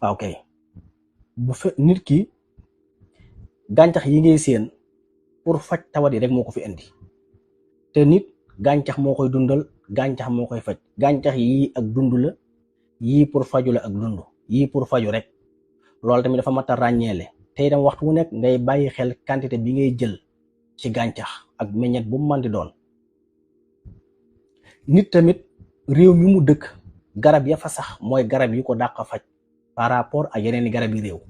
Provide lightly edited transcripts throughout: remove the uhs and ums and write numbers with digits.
ok bu fe nit ki gàncax yi ngay seen pour faj tawat yi rek moo ko fi indi te nit gàncax moo koy dundal gàncax moo koy faj gàncax yii ak dund la yii pour faju la ak dund yii pour faju rek loolu tamit dafa mat a ràññeele te itam waxtu wu nekk ngay bàyyi xel quantité bi ngay jël ci gàncax ak meññet bu mu mën di doon. nit tamit réew mi mu dëkk garab ya fa sax mooy garab yi ko dàq faj par rapport ak yeneeni garab yi réew.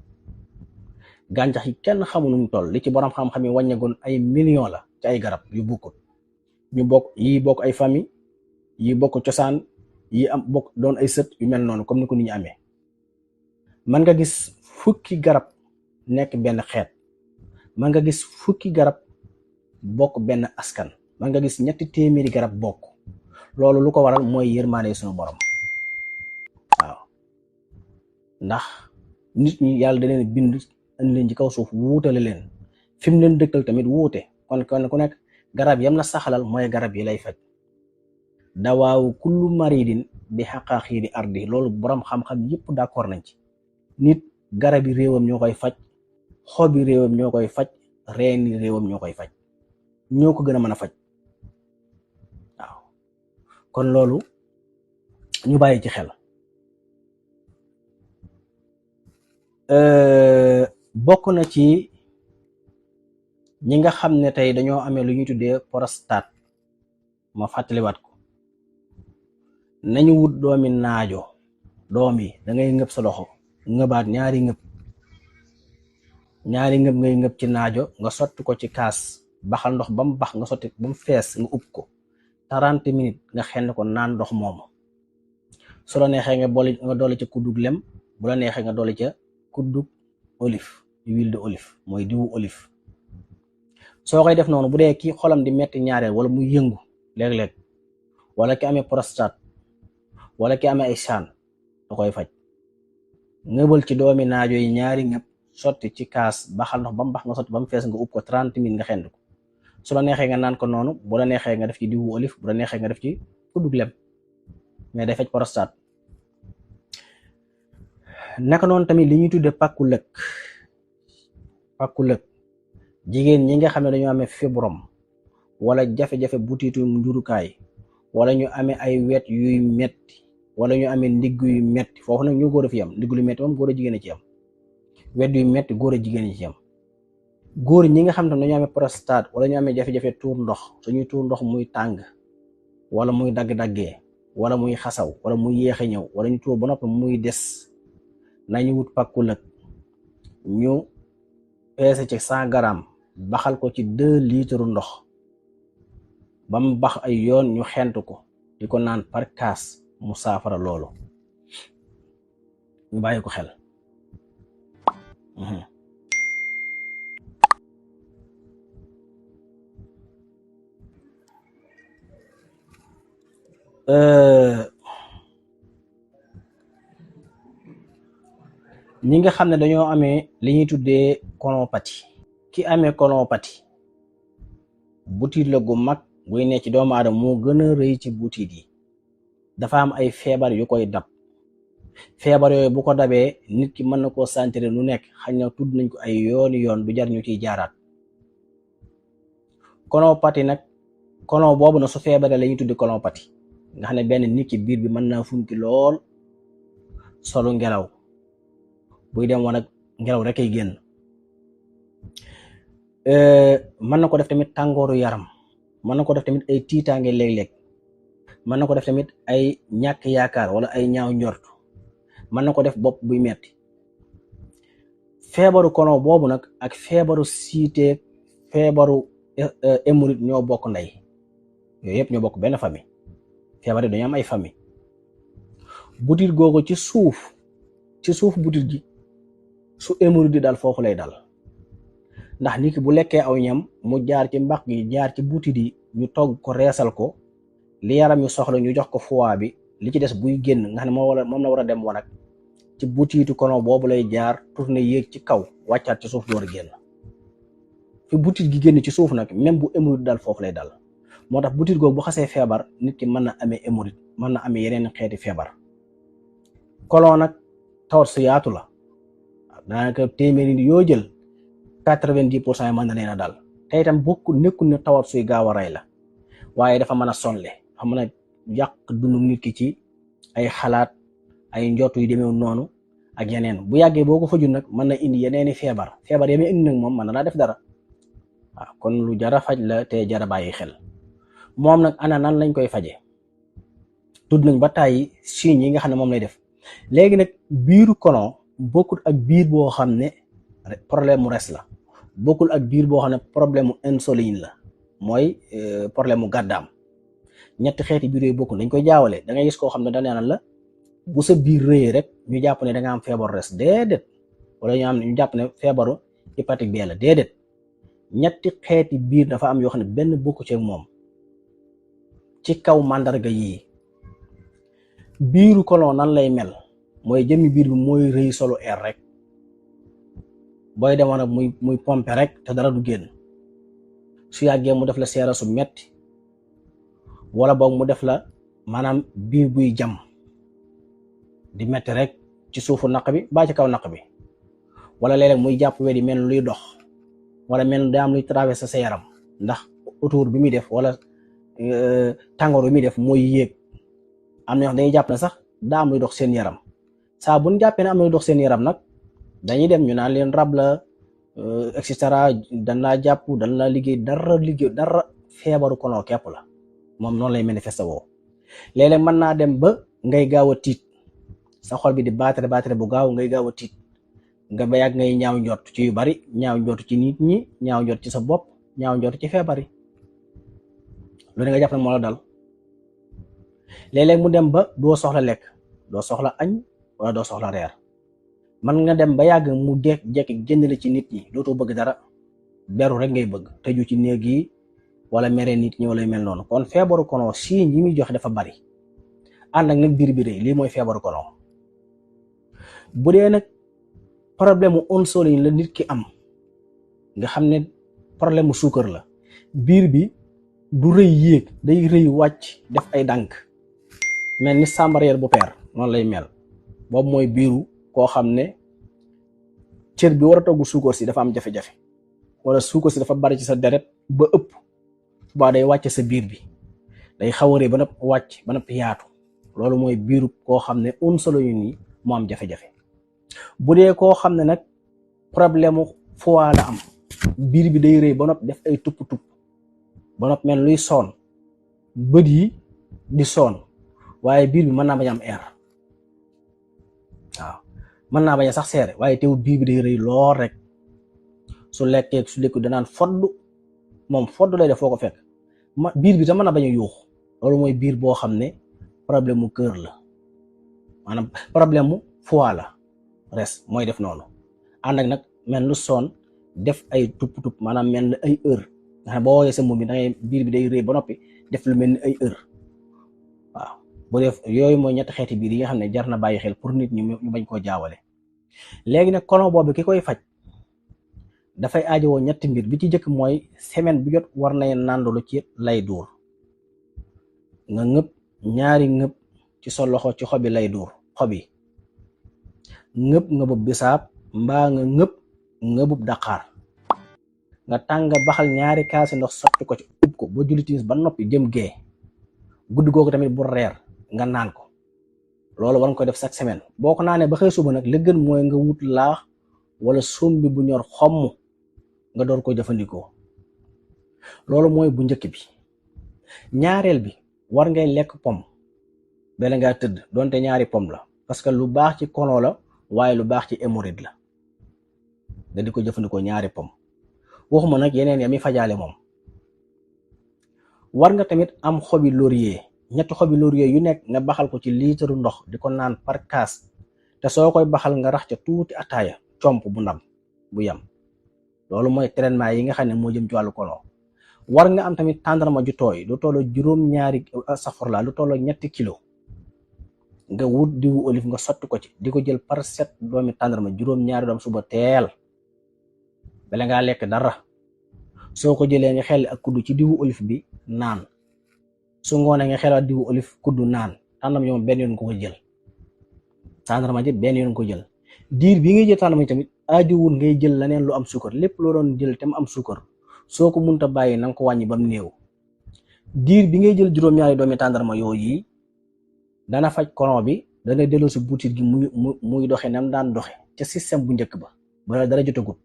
gàncax yi kenn xamul nu mu toll li ci borom xam-xam yi wàññeegoon ay millions la ci ay garab yu bokkut ñu bokk yi bokk ay famille yi bokk cosaan yi am bokk doon ay sët yu mel noonu comme ni ko nit ñi amee. man nga gis fukki garab nekk benn xeet, man nga gis fukki garab bokk benn askan, man nga gis 300 garab bokk. loolu lu ko waral mooy yërmaande suñu borom. waaw ndax nit ñi yàlla da leen bind andi leen ci kaw suuf wuutale leen fi mu leen dëkkal tamit wuute kon ku nekk garab yam la saxalal mooy garab yi lay faj. dawaawu kullu maridin bi xaqaaxii di ardi loolu borom xam-xam yëpp d'accord nañ ci. nit garab yi réewam ñoo koy faj, xob yi réewam ñoo koy faj, reen yi réewam ñoo koy faj, ñoo ko gën a mën a faj. waaw kon loolu ñu bàyyi ci xel. bokk na ci ñi nga xam ne tey dañoo amee lu ñuy tuddee prostate, ma fàttaliwaat ko. nañu wut doomi naajo, doom yi da ngay ngëb sa loxo ngëbaat ñaari ngëb ngay ngëb ci naajo nga sotti ko ci kaas, baxal ndox ba mu bax nga sotti ba mu fees nga ub ko 30 minutes nga xenn ko naan ndox moomu. su la neexee nga doole ca kuddug lem, bu la neexee nga doole ca kuddug olive, huile de olive mooy diwu olive. soo koy def noonu bu dee ki xolam di metti ñaareel wala muy yëngu léeg-léeg, wala ki amee prostate wala ki amee ay saan da koy faj. ngëbal ci doomi naajo yi ñaari ngëb sotti ci kaas, baxal ndox ba mu bax nga sotti ba mu fees nga ub ko 30 minutes nga xend ko. su la neexee nga naan ko noonu, bu la neexee nga def ci diwu olive, bu la neexee nga def ci kuddug lem, mais day faj prostate. naka noonu tamit li ñuy tudde pàkku lëg jigéen ñi nga xam ne dañoo amee fibrome wala jafe-jafe butitu njurukaay, wala ñu amee ay wet yuy metti, wala ñu amee ndigg yu metti, foofu nag ñu góor a fi am. ndigg lu metti moom góor a jigéen a ci am, wet yu metti góor a jigéen ci am. góor ñi nga xam ne dañoo amee prostate wala ñu amee jafe-jafe tuur ndox, suñuy tuur ndox muy tàng wala muy dagg-daggee wala muy xasaw wala muy yéexe ñëw wala ñu tuur ba noppi muy des, nañu wut pàkku lëg ñu peese ci 100 grammes baxal ko ci 2 litres ndox ba mu bax ay yoon, ñu xent ko di ko naan par kaas, mu saafara loolu. ñu bàyyi ko xel. ñi nga xam ne dañoo amee li ñuy tuddee colopathie. ki amee colopathie butit la gu mag buy ne ci doomu aadama, moo gën a rëy ci butit yi. dafa am ay feebar yu koy dab. feebar yooyu bu ko dabee nit ki mën na koo sentir lu nekk, xañ na tudd nañ ko ay yoon du jar ñu ciy jaaraat. colopathie nag, colon boobu na su feebaree la ñuy tudde colopathie, nga xam ne benn nit ki biir bi mën naa funki lool, solu ngelaw, buy dem woon ak ngelaw rek ay génn. mën na ko def tamit tàngooru yaram, mën na ko def tamit ay tiitaange léeg-léeg, mën na ko def tamit ay ñàkk yaakaar wala ay ñaaw njort, mën na ko def bopp buy metti. feebaru colon boobu nag ak feebaru siiteeg feebaru hémorroïde ñoo bokk ndey, yooyu yëpp ñoo bokk benn famille. feebar yi dañoo am ay famille. butit googu ci suuf butit gi su hémorroïde di dal foofu lay dal, ndax nit ki bu lekkee aw ñam mu jaar ci mbaq gi jaar ci butit yi, ñu togg ko reesal ko, li yaram ñu soxla ñu jox ko foie bi, li ci des buy génn nga xam ne moom la war a dem wanag, ci butitu colon boobu lay jaar tourné yéeg ci kaw wàccaat ci suuf door a génn. fi butit gi génn ci suuf nag même bu hémorroïde dal foofu lay dal. moo tax butit googu bu xasee feebar nit ki mën na amee hémorroïde, mën na amee yeneen xeeti feebar. colon nag tawat su yaatu la, daanaka téeméeri nit yoo jël 90% yi mën na leen a dal. te itam nekkul ne tawat suy gaaw a rey la, waaye dafa mën a sonle, dafa mën a yàq dundu nit ki ci ay xalaat, ay njottu yu demeewul noonu ak yeneen. bu yàggee boo ko fajul nag mën na indi yeneeni feebar yi muy indi nag moom mën na laa def dara. waaw kon lu jara faj la te jara bàyyi xel. moom nag ana nan lañ koy faje tudd nañ ba tàyyi signes yi nga xam ne moom lay def. léegi nag biiru colon bokkul ak biir boo xam ne problème mu res la, bokkul ak biir boo xam ne problème mu insuline la, mooy problème mu gàddaam. ñetti xeeti biir yooyu bokkul, dañ koy jaawale. da ngay gis koo xam ne danaan la bu sa biir rëyee rek ñu jàpp ne da nga am feebaru res, déedéet. wala ñu jàpp ne feebaru hépatique B la, déedéet. ñetti xeeti biir dafa am yoo xam ne benn bokku ci moom. ci kaw màndarga yii biiru colon nan lay mel, mooy jëmmi biir bi mooy rëy solo air rek, booy demoon ak muy pompe rek te dara du génn. su yàggee mu def la seera su metti, wala boog mu def la maanaam biir buy jam di metti rek ci suufu naq bi ba ci kaw naq bi, wala léeg-léeg muy jàpp we di mel luy dox, wala mel daa am luy traversé sa yaram ndax autour bi muy def wala tàngoor bi muy def mooy yéeg. am na ñoo xam dañuy jàpp ne sax daa am luy dox seen yaram. saa bu ñu jàppee ne am luy dox seen yaram nag dañuy dem ñu naan leen rab la et cetera, dañ laa jàpp, dañ laa liggéey dara feebaru colon képp la. moom noonu lay manifesté woo. léeg-léeg mën naa dem ba ngay gaaw a tiit, sa xol bi di baatare bu gaaw, ngay gaaw a tiit, nga ba yàgg ngay ñaaw njort ci yu bari, ñaaw njort ci nit ñi, ñaaw njort ci sa bopp, ñaaw njort ci feebar yi. loolu nga jàpp ne moo la dal. léeg-léeg mu dem ba doo soxla lekk, doo soxla añ wala doo soxla reer. man nga dem ba yàgg mu jekki génn la ci nit ñi, dootoo bëgg dara, beru rek ngay bëgg, tëju ci néeg yi wala mere nit ñi wala mel noonu. kon feebaru colon signes yi muy joxe dafa bari, ànd ak nag biir bi rëy. lii mooy feebaru colon. bu dee nag problème mu insuline la nit ki am, nga xam ne problème mu suukar la, biir bi du rëy yéeg, day rëy wàcc def ay dànk mel ni sàmbareer bu peer, noonu lay mel. boobu mooy biiru koo xam ne cër bi war a togg suukar si dafa am jafe-jafe, wala suukar si dafa bari ci sa deret ba ëpp, ba day wàcc sa biir bi, day xaw a rëy ba nopp wàcc ba nopp yaatu. loolu mooy biiru koo xam ne insuline yi moo am jafe-jafe. bu dee koo xam ne nag problème mu foie la am, biir bi day rëy ba nopp def ay tupp-tupp ba nopp mel luy soon, bët yi di soon, waaye biir bi mën naa bañ am air. waaw mën naa bañ a sax seere, waaye teewul biir bi day rëy lool rek. su lekkee su lekku danaan fodd, moom fodd lay def foo ko fekk. biir bi tam mën na bañ a yuux. loolu mooy biir boo xam ne problème mu cœur la, maanaam problème mu foie la, res mooy def noonu. ànd ak nag mel lu soon def ay tupp-tupp, maanaam mel ni ay heure, nga xam ne boo woowee sa mbuum bi da ngay biir bi day rëy ba noppi def lu mel ni ay heure. waaw bu def yooyu mooy ñetti xeeti biir yi nga xam ne jar na bàyyi xel pour nit ñi ñu bañ koo jaawale. léegi nag colon boobu ki koy faj dafay aajowoo ñetti mbir. bi ci njëkk mooy semaine bu jot war nañ nàndalu ci lay duur, nga ngëpp ñaari ngëpp ci sa loxo ci xobi lay duur, xob yi ngëpp ngëbub bisaab mbaa nga ngëbub daqaar, nga tàng baxal ñaari kaasi ndox sotti ko ci, ub ko ba julli timis ba noppi jëm gee. guddi googu tamit bu reer nga naan ko. loolu war nga koy def chaque semaine. boo ko naanee ba xëy suba nag li gën mooy nga wut laax wala sombi bu ñor xomm nga door ko jëfandikoo. loolu mooy bu njëkk bi. ñaareel bi, war ngay lekk pom bala ngaa tëdd, donte ñaari pom la, parce que lu baax ci colon la waaye lu baax ci hémorroïde la. nga di ko jëfandikoo ñaari pom. waxuma nag yeneen ya mi fajaale moom. war nga tamit am xobi laurier, ñetti xobi laurier yu nekk nga baxal ko ci liitaru ndox di ko naan par kaas, te soo koy baxal nga rax ca tuuti ataaya comp bu ndam bu yam. loolu mooy traitement yi nga xam ne moo jëm ci wàllu colon. war nga am tamit tàndarma ju tooy lu tolloo juróom-ñaari safurla lu tolloo 3 kilo, nga wut diwu olive nga sotti ko ci, di ko jël par 7 doomi tàndarma, juróom-ñaari doom suba teel bala ngaa lekk dara. soo ko jëlee nga xel ak kuddu ci diwu olive bi naan su ngoonee nga xelaat diwu olive kuddu naan tàndarma ji moom benn yoon ko jël tàndarma ji benn yoon ko jël diir bi ngay jël tàndarma ji tamit aajowul ngay jël leneen lu am suukar lépp loo doon jël te mu am suukar soo ko munta bàyyi na nga ko wàññi ba mu néew diir bi ngay jël juróom-ñaari doomi tàndarma yooyu dana faj colon bi dana delloo si butit gi muy doxe nam daan doxe ca système bu njëkk ba bala dara jotagut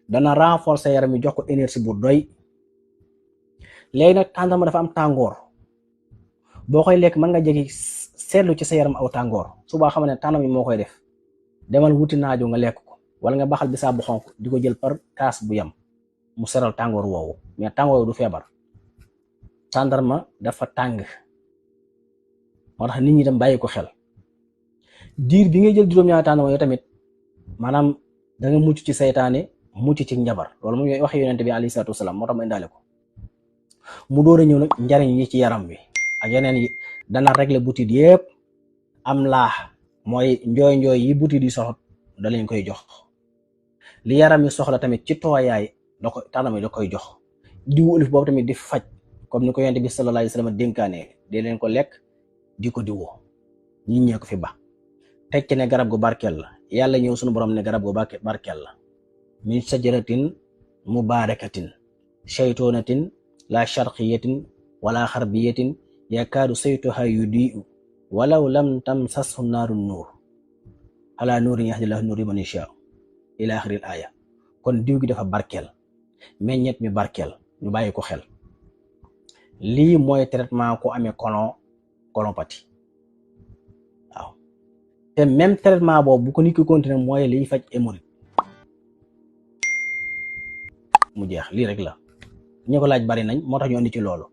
dana renforcer yaram mi jox ko énergie bu doy léegi nag tàndarma dafa am tàngoor boo koy lekk mën nga jegi seetlu ci sa yaram aw tàngoor subaa xam ne tàndarma moo koy def demal wuti naajo nga lekk ko wala nga baxal bisaab bu xonk di ko jël par kaas bu yam mu seral tàngoor woowu mais tàngoor woowu du feebar tàndarma dafa tàng moo tax nit ñi dem bàyyi ko xel diir bi ngay jël juróom-ñaari tàndarma yoo tamit maanaam da nga mucc ci saytaane mucc ci njabar loolu moom wax yonent bi alayhi salaatu wasalaam moo tax ma indaale ko mu door a ñëw nag njariñ yi ci yaram wi ak yeneen yi dana régler butit yépp am laax mooy njooy yi butit yi soxla da lañ koy jox li yaram yi soxla tamit ci tooyaay da ko tàndarma da koy jox diwu olive boobu tamit di faj comme ni ko yonent bi sallallahu alayhi wasallam dénkaane di leen ko lekk di ko diwoo ñi ñee ko fi ba teg ci ne garab gu barkeel la yàlla ñëw suñu borom ne garab gu barkeel la min sajaratin mubarakatin shaytonatin la sharqiyatin wala xarbiyatin yakaadu saytuha yudiu walaw lam tamsashu naaru nuur ala nuurin yahdillahu nuuri man yashaa ila axiril aaya kon diw gi dafa barkeel meññet mi barkeel ñu bàyyi ko xel lii mooy traitement ku amee colopathie waaw te même traitement boobu bu ko nit ki continuer mooy liy faj hémorroïde mu jeex lii rek la ñu ko laaj bari nañ moo tax ñu andi ci loolu